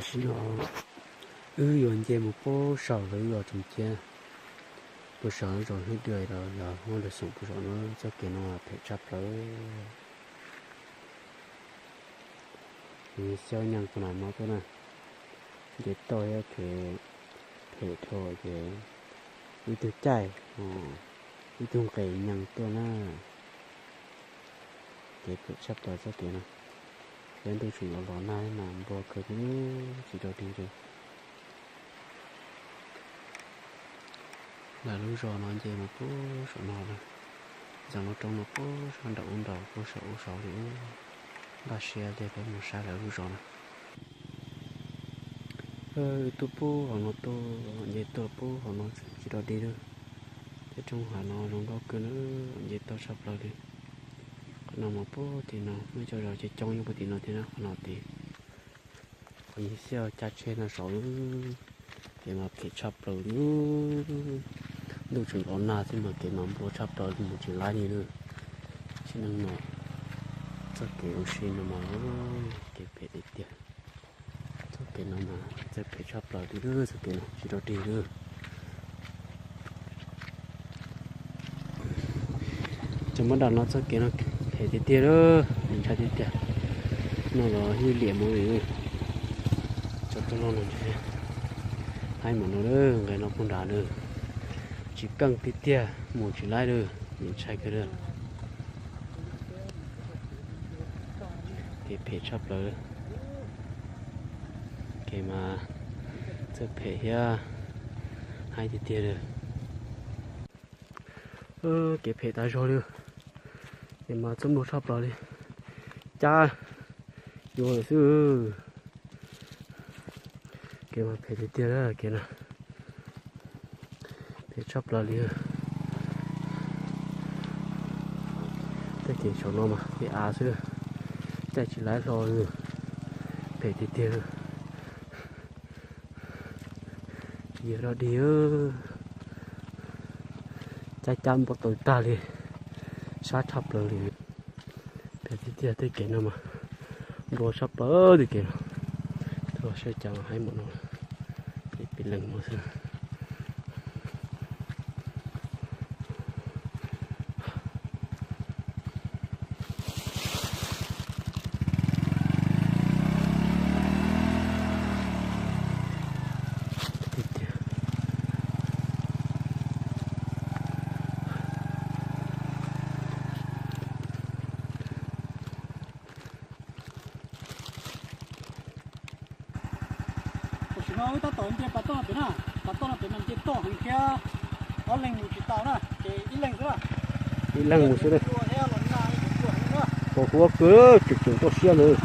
Tam sim no wb yuav nce mus pub saum lawv zos tseem ciab, pub saum lawv zos Hib Dua los yog Huab Dua Xoom pub saum no, txoj kev no phem tshaj plaws. Xyov nyeej qhov no tuaj na, nce toj thiab kev phem dhau ces ib tug caij, ib tug nqes nyeeg tuaj na. Kev phem tshaj plaws txoj kev no, thiab ntuj tseem los los nag mas npua kawg li, tsis rau dig li. Lawv lub zos no nce mus pub saum no lawm, zos no roob no pub sab nraum ub nraud pub saum ub saud li. Npaj siab tiag peb mus saib lawv lub zos no. Tuaj pub hauv no tuaj, nce tuaj pub hauv no tsis rau dig li. Tej roob hav no zoo nkauj kawg na, nce toj tshaj plaws li. Qhov no mas pub tim no muaj cov zos coob coob nyob puag tim no thiab na, qhov no tim, qhov ib xiab cav tsheb no saud. Kev mas phem tshaj plaws li. Ntuj tseem los nag xwb mas kev mas npua tshaj plaws li, mus tsis laib li lawm. Tsis neej no, txoj kev ua si no mas kev phem tiag tiag. Txoj kev no mas txoj phem tshaj plaws li, txoj kev no tsis rau dig li. Cov mab dam no txoj kev no phem tiag tiag lawm, ntshai tiag tiag. No los ib liam mus li, txog tuaj loj no ntshe haib mam no lawm, nqes no puag nrad lawm. Tsis keej tiag tiag, mus tsis laib lawm, ntshai kawg li. Kev phem tshaj plaws. Kev mas txawj phem thiab haib tiag tiag li. Kev phem tas zog li. Kev mas txawj npua tshaj plaws li. Cab yuav lawm xwb. Kev mas phem tiag tiag kev na. Phem tshaj plaws li. Tej kev saum no mas kev av xwb, caij tsis laib hlo li. Phem tiag tiag. Tsis yog dog dig, cab cab npua tawv tag li, sab tshaj plaws li. Phem tiag tiag tej kev no mas, npua tshaj plaws tej kev no. Tuaj saib cas mas haib npaum no, pem leeg no xwb. Tam sim no wb tab tom nce pas toj no pem na, pas toj no pem mas nce toj heev thiab, ob leeg mus tsis tau na, ces ib leeg xwb na. Ib leeg mus xwb na. Tau huab kawg, tseem tseem toj siab ntawd.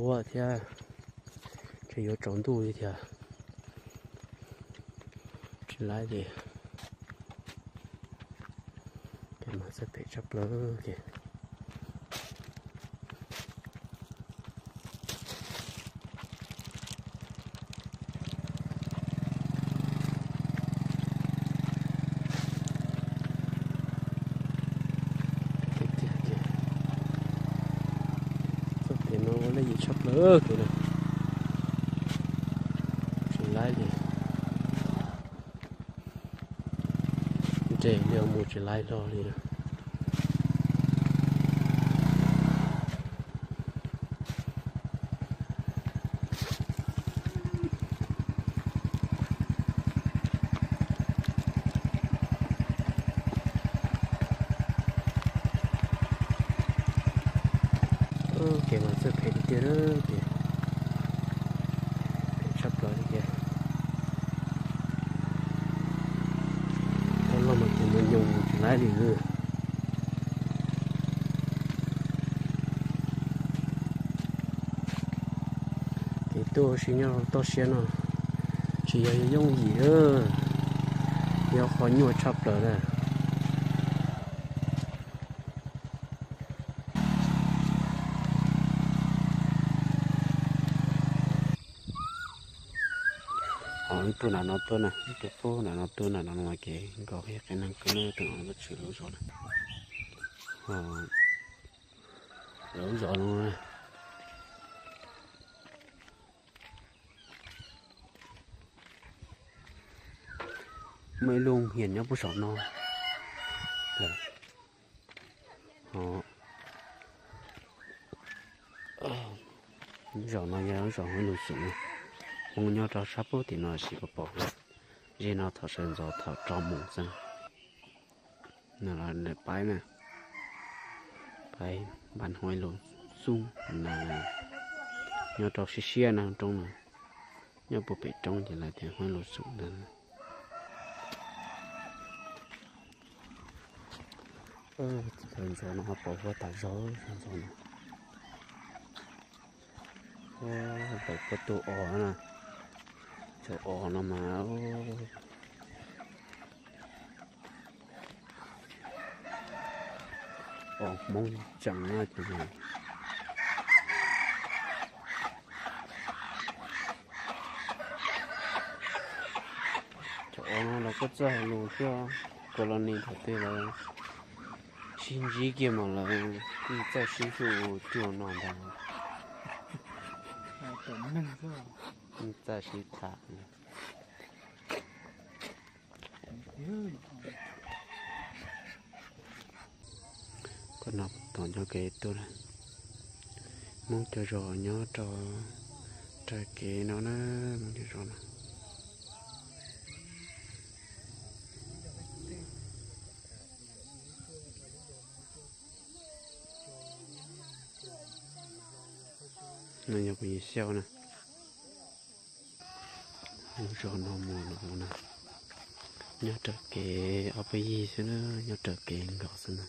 Huab thiab, ces yuav tsaus ntuj li thiab. Tsis laib li. Kev mas txawj phem tshaj plaws li. Tiag tiag, txoj kev no ua lej yim tshaj plaws kev no. Tsis laib li. Nres li mus tsis laib hlo li na. Kev mas txawj phem tiag tiag, phem tshaj plaws li tiag. Tau los mas tus mus nyoos tsis laib li. Kev tuaj ua si nyob toj siab no tsis yog yooj yim, yog qhov nyuaj tshaj plaws na. Tuaj nram no tuaj na, ib tug pub nram no tuaj nram no mas kev nkaus heev, qee neeg kawg na, tus no lub tshwm lub zos na. Lub zos no muaj ib lub hiam nyob puag saum no. Zos no yog lub zos Huab Lus Xum, Hmoob nyob rau sab pub tim no sis puas pom. Zej no thaum sawv ntxov thaum rau mus xwb. No lawv paib na, paib npab Huab Lus Xum na, nyob rau siab siab no roob no, nyob puag pem roob ces lawv tias Huab Lus Xum ntag. Sawv ntxov no ho pom huab tas zog sawv ntxov no. Pem puag tus os na, cov os no mas os Hmoob tseem na ces cov os no lawv kuj txawj hais lus thiab, Colony thaum twg lawv sib ntsib kiag mas lawv yeej txawj sib hlub cuag no ntag. Yeej txawj sib tham. Koj no tom ncauj kev tuaj na, Hmoob cov zos nyob rau raws kev no na, Hmoob cov zos no. No yog kuv yim xiau na. Lub zos no mus no na, nyob raws kev ob peb yig xwb na, nyob raws kev nkaus xwb na.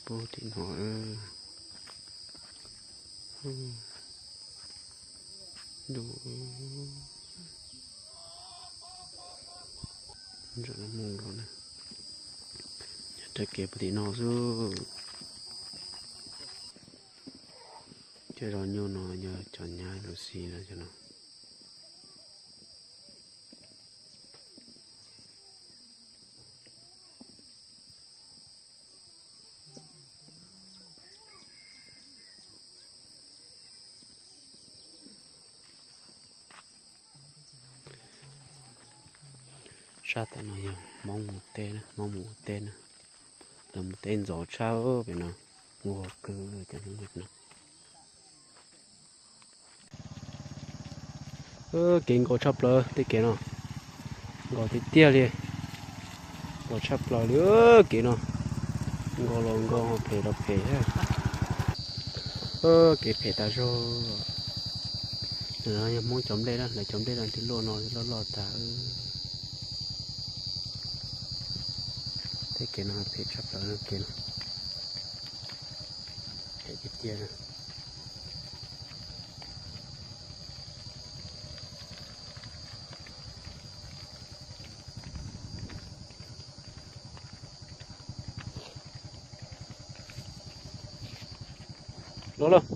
Pub tim no, ntuj, ntawm no mus nkaus na, nyob raws kev pub tim no xwb. Cov zos nyuj no yog cov nyab lub xis no cov no. Sab tom no yog Hmoob mus teb na, Hmoob mus ua teb na. Lawv mus teb ntxov tshaj pem no, ua kawg cov no. Kev nkaus tshaj plaws tej kev no, nkaus tiag tiag li, nkaus tshaj plaws li kev no, nkaus los nkaus phem los phem thiab. Kev phem tas zog. Yog Hmoob cov nplej na, lawv cov nplej no twb luaj no loj loj tag. Tej kev no phem tshaj plaws kev no. Phem tiag tiag. Los lawm.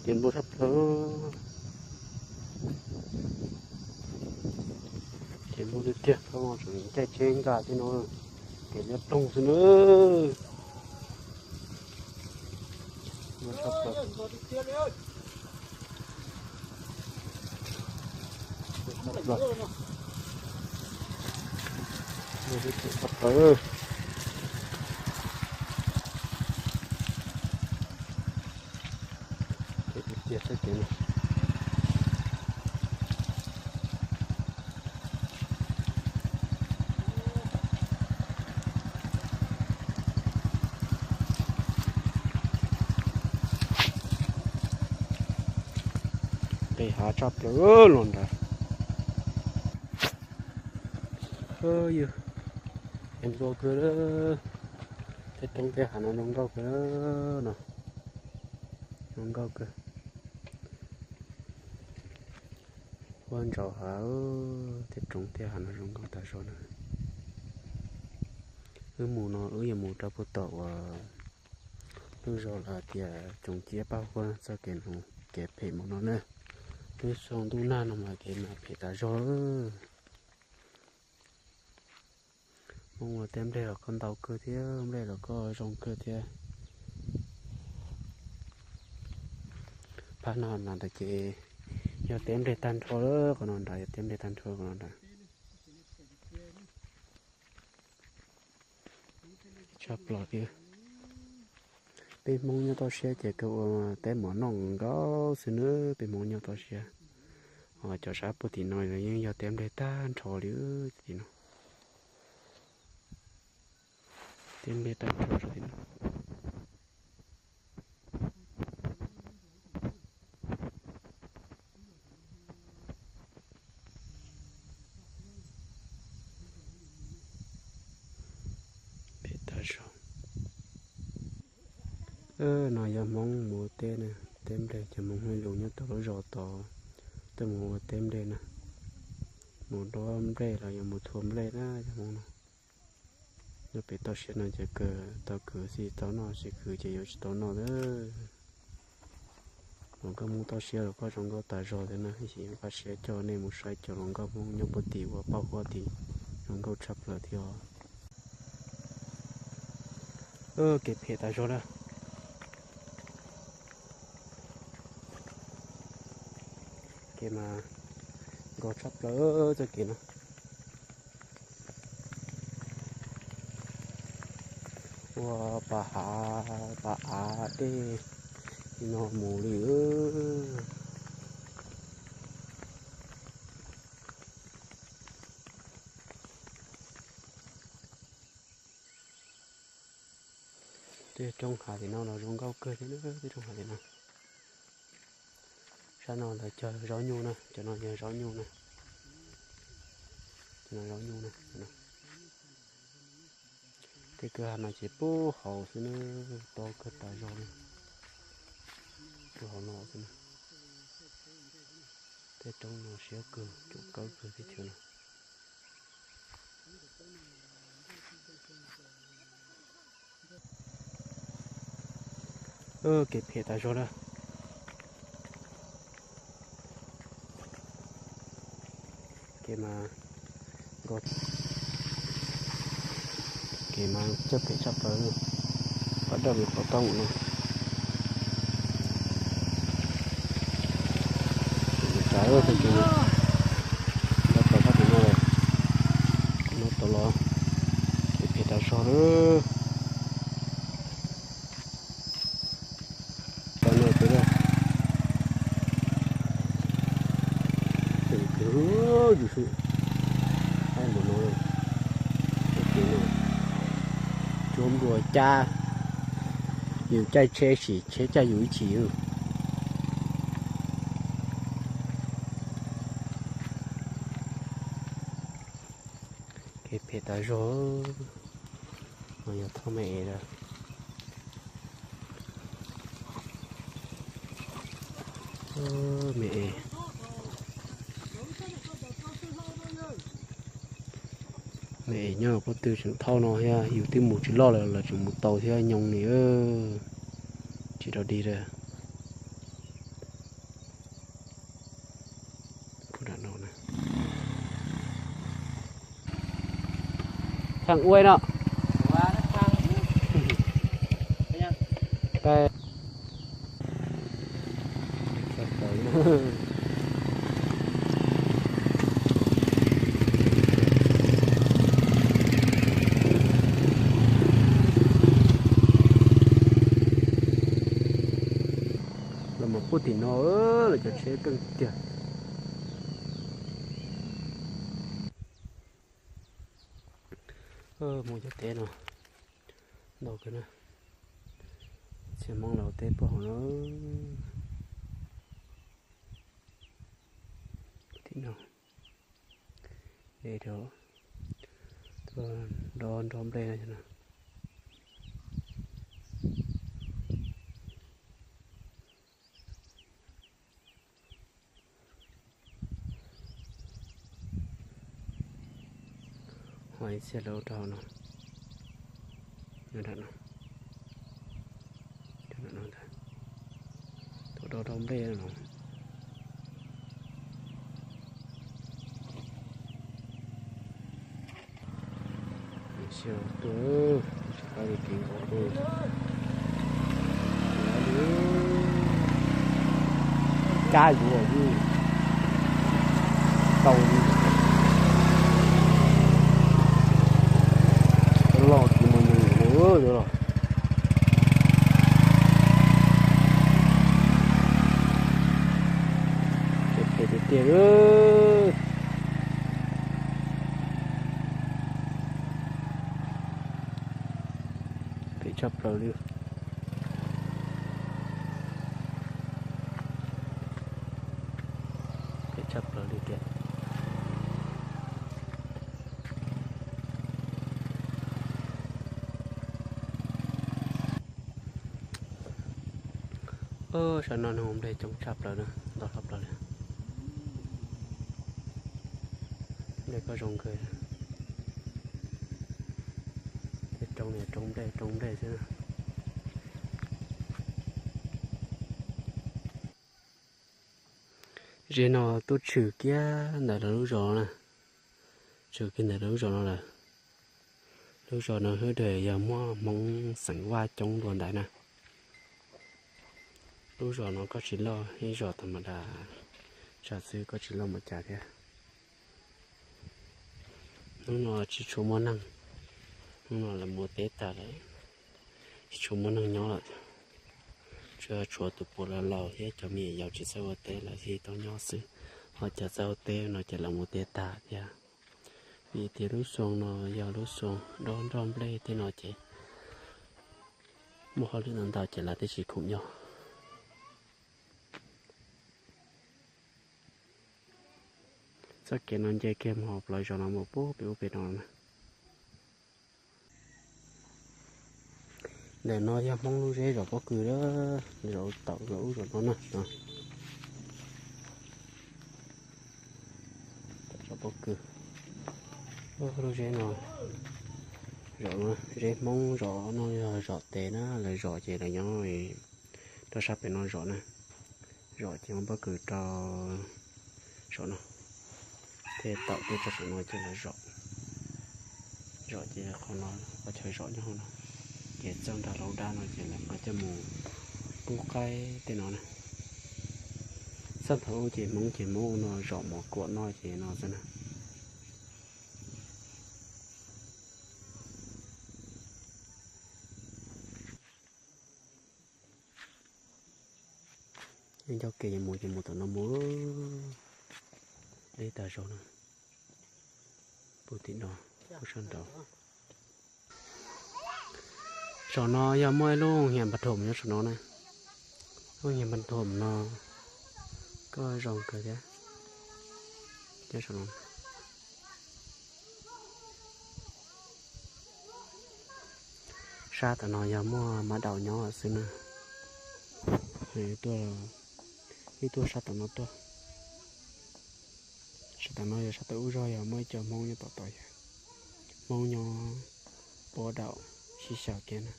Kev npau tshaj plaws. Kev npau tiag tiag, tseem caij tsheb nkag tej no, kev liab ploog xwb na. Tiag tiag kev no. Nqis hav tshaj plaws los nrad. Yog, zoo nkauj kawg. Tej roob tej hav no zoo nkauj kawg no. Zoo nkauj kawg. Huab ntsaus hav, tej roob tej hav no zoo nkauj tas zog na. Wb mus no wb yuav mus rau puag tom uas Tub zos lawv hais tias tsoom ciab paj huab txoj kev nuv kev phem mus no na. Twb xyoo ntuj nag no mas kev mas phem tas zog. Hmoob ua teb nplej los koj ntau kawg thiab, nplej los koj zoo kawg thiab. Phab no ntawd ces yog teb nplej tag nrho, qhov no nrad yog teb nplej tag nrho qhov no nrad. Tshaj plaws thiab. Peb Hmoob nyob toj siab ces kawg ua teb mov noj nkaus xwb nawb, peb Hmoob nyob toj siab. Cov sab puag tim no yeej yog teb nplej tag nrho li tim no. Teb nplej tag nrho tim no. Phem tas zog. No yog Hmoob mus ua teb na, teb nplej, cov Hmoob Hmoob Lus nyob tau lub zos tod tuaj mus ua teb nplej na, mus dob nplej los yog mus thua nplej na cov Hmoob no. Nyob pem toj siab no ces kawg tau kwv xwb tau noj, tsis kwv ces yuav tsis tau noj lawm. Los koj Hmoob toj siab los koj zoo nkauj tas zog thiab na, ib sim npaj siab coj nej mus saib cov hluas nkauj Hmoob nyob puag tim uas paj huab tid, zoo nkauj tshaj plaws thiab os. Kev phem tas zog na. Kev mas nkauj tshaj plaws txoj kev no. Ua pas hav pas av dej no mus li. Tej roob hav tim no los zoo nkauj kawg thiab, tej roob hav tim no. Sab no lawv cog zaub nyuj na, cov no yog zaub nyuj na. Cov no zaub nyuj na. Tej kwj ha no ces pub hauv xwb na, to kawg tas zog li. Pub hauv no xwb na. Tej roob no siab kawg, tsuam kawb kawg teb chaws no. Kev phem tas zog na. Kev mas nkauj, kev mas coj phem tshaj plaws, pab daj lus qhov tau no. Tsav tag kis no, daj tau pab tim no, no tau los, kev phem tas zog lawm. Tau no peb, yus xwb, aib npaum no, tsuab npua cab, yus caij tsheb sim tsheb caij yus ib chim. Kev phem tas zog. No yog thoob me es lawm. Me es, me es nyob pob tw tseem thauj no thiab, yus twb mus tsis loj lawm los tseem mus tau thiab nyob ni. Tsis dog dig lawm. Theem ua no. Los mas puag tim no, lawv cov tsheb keej tiag. Mus cov teb no ntau kawg na. Txhia Hmoob los teb puag hauv no. Tim no, tuaj dob nrog nplej no. Ho ib txhia lawv ua rau no, nram no. Rau nplej no. Xyov tuaj, tsis pab li kev nkaum tuaj. Kab yuav li tau li. Loj tsis muaj neeg los. Phem tiag tiag li. Phem tshaj plaws li. Phem tshaj plaws li tiag. Sab no neeg ua nplej coob tshaj plaws na, ntau tshaj plaws li. Nplej koj zoo kawg. Tej roob niag roob nplej roob nplej xwb. Zej no tuaj tshwm kiag ntawm lawv lub zos na. Tshwm kiag ntawm lawv lub zos no lawm. Lub zos no hwb dhau yog muaj Hmoob xeem Vaj coob dua ntawd na. Lub zos no koj tsis loj, ib zos tas mas das tsam xwb, koj tsis loj mus cas thiab. Hnub no tsis tshua muaj neeg, hnub no lawv mus teb tag lawm, tsis tshua muaj neeg nyob lawm. Tsuas tshuav tus puav laus laus thiab cov me nyuam yaus tsis txawj ua teb lawv thiaj tau nyob xwb, ho cov txawj ua teb no ces lawv mus teb tag thiab. Vim tias lub xyoo no yog lub xyoo dob nroj nplej tej no ces muaj hauj lwm ntau ntau ces lawv thiaj tsis khoom nyob. Txoj kev no nce kiag mus hauv plawv zos no mus pub pem ub pem no na. Ntawm no yog Hmoob lub zeb zos pob kws, zos tau zos ub zos no na. Zos pob kws, lub zeb no, zos no zeb Hmoob, zos no yog zos tes na, lawv zos ces lawv nyob rau sab pem no zos na. Zos ces muaj pob kws rau saum no, thiaj tawm tuaj txog saum no ces lawv zos. Zos ces qhov no qhov chaw zos nyob hauv no, ces txoj nrag laus dab no ces lawv nqa coj mus pub qaib tej no na. Txoj thaum ub ces Hmoob ces Hmoob ua no zom mov kuam noj ces no xwb na. Ncauj kev yuav mus ces mus tom no mus, deb tas zog na. Puag tim no, puag sab nraud. Saum no yog muaj ib lub hiam npas dhom nyob saum no na. Lub hiam npas dhom no koj zoo kawg thiab. Nyob saum no. Sab tom no yog muaj mab daum nyob xwb na. Tuaj, ib tuaj sab tom no tuaj. Sab tom no yog sab tom ub zog yog muaj ib co Hmoob nyob tom tod, yog Hmoob nyob puab daum sib xyaw kiag na.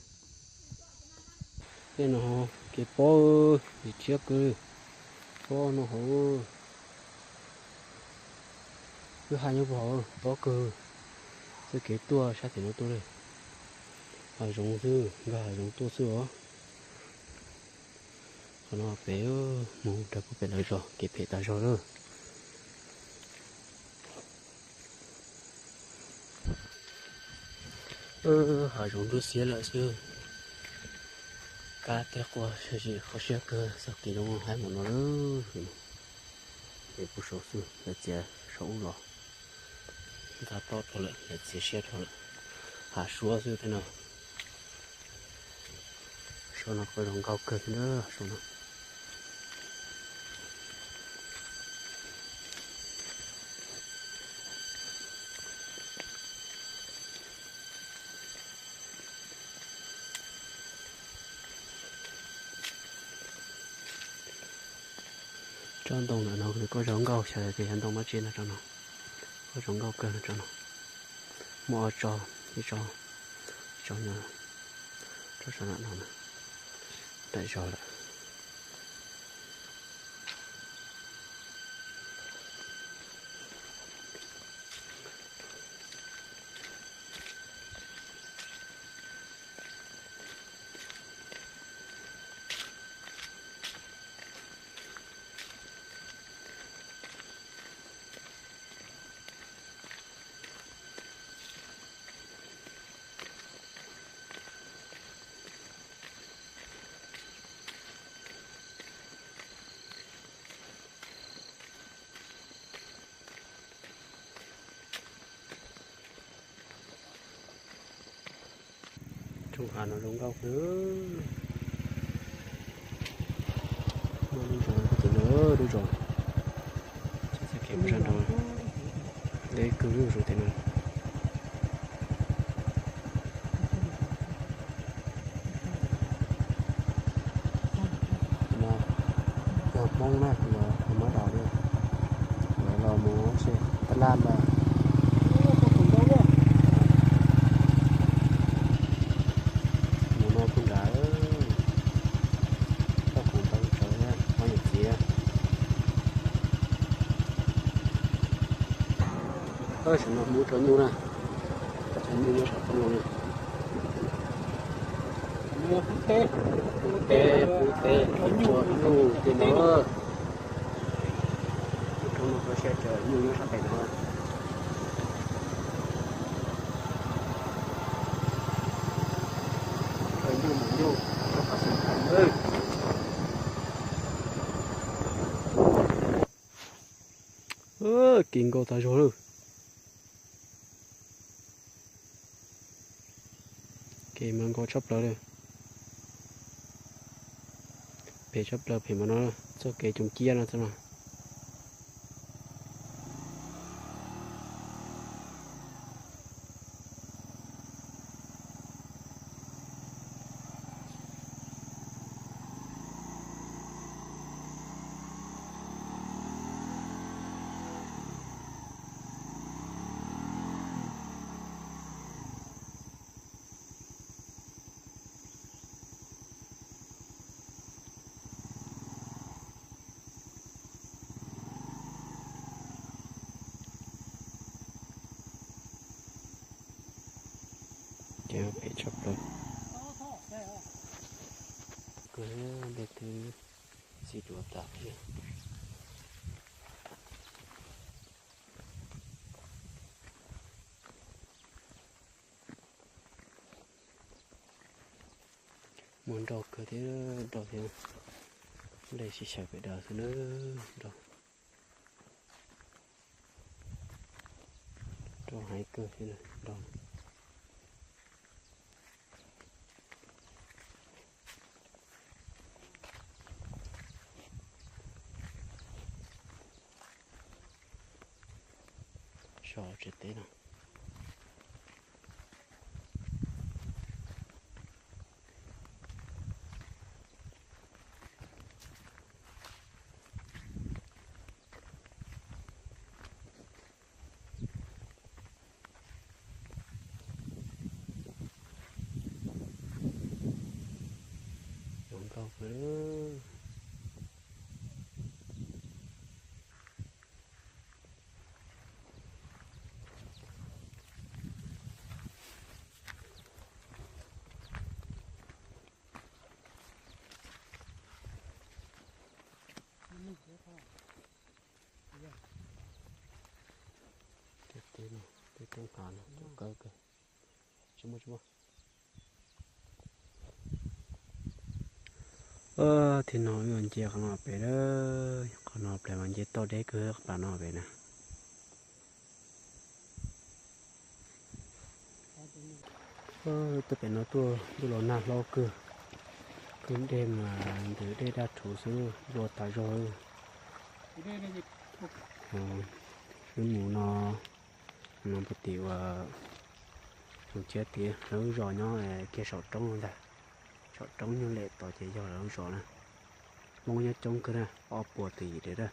Tej no kev pob, lim tshiab kawg, pob no hauv, wb haj nyob puag hauv pob kawg, txoj kev tuaj sab tim no tuaj li, hav zoov xwb, nkag hav zoov tuaj xwb os. Qhov no pem mus rau puag pem lawv zos, kev phem tas zog lawm. Hav zoov nruab xiab lawm xwb. Kab tej quaj sim qhov siab kawg txoj kev zoo haib mus no lawm. Es puag saud xwb, lawv txiav saum ub los. Nqa tob dhau lawm, lawv txiav siab dhau lawm. Hav suab xwb tej no. Saum no kuj zoo nkauj kawg thiab na, saum no. Tsob ntoo ntawm no kuj zoo nkauj, xyov tias yog ntoo dab tsi no, tsob no kuj zoo nkauj kawg no, tsob no. Muaj ob tsob, ib tsob, ib tsob nyob, tsob saum no, nram zos lawm. Thoob av no zoo nkauj kawg. Muaj lub zos tim no, lub zos. Txoj kev mus sab nraud, deb kawg lub zos tim no. No yog Hmoob na, los Hmoob dau li, lawv los mus se tab laj ntag. Mus no kuj nrad, toj kuv ntau tsawv na, hmov yam txiv. Tam sim no Hmoob tso nyuj na, tso nyuj nyob saum toj no na. Pub teb, pub teb, pub teb, pub teb, nyuj tim no. Roob no tso siab, cov nyuj nyob sab pem no. Cov nyuj mus nyuj rau qhov xeem thaum na. Kev nkauj tas zog lawm. Kev mas nkauj tshaj plaws li. Phem tshaj plaws, phem mas no, txoj kev coom ciab no txog no. Ces phem tshaj plaws. Kwv dej twb txiv duav tas thiab. Muaj nroj kawg thiab, nroj thiab, dej sib xyaw pem daws xwb na, nroj. Rau haiv kawg thiab nroj. So tsev teb no. Zoo nkauj kawg. Tej teb no, tej teb nqa no, cov kawg kawg. Tsis muaj, tsis muaj. Thib no wb nce qhov no pem na, qhov no pem mas nce toj deb kawg qhov no pem na. Tuaj pem no tuaj ntuj los nag hlob kawg, kwj dej mas ntws dej daj rhuv xwb, nplua tas zog. Wb mus no, no puag tim uas mus txiav tim lawv lub zos nyob kiag saum roob no ntag. Saum roob nyuag lem tod ces yog lawv lub zos na. Hmoob nyob coob kawg na, ob puas twm yim dev na.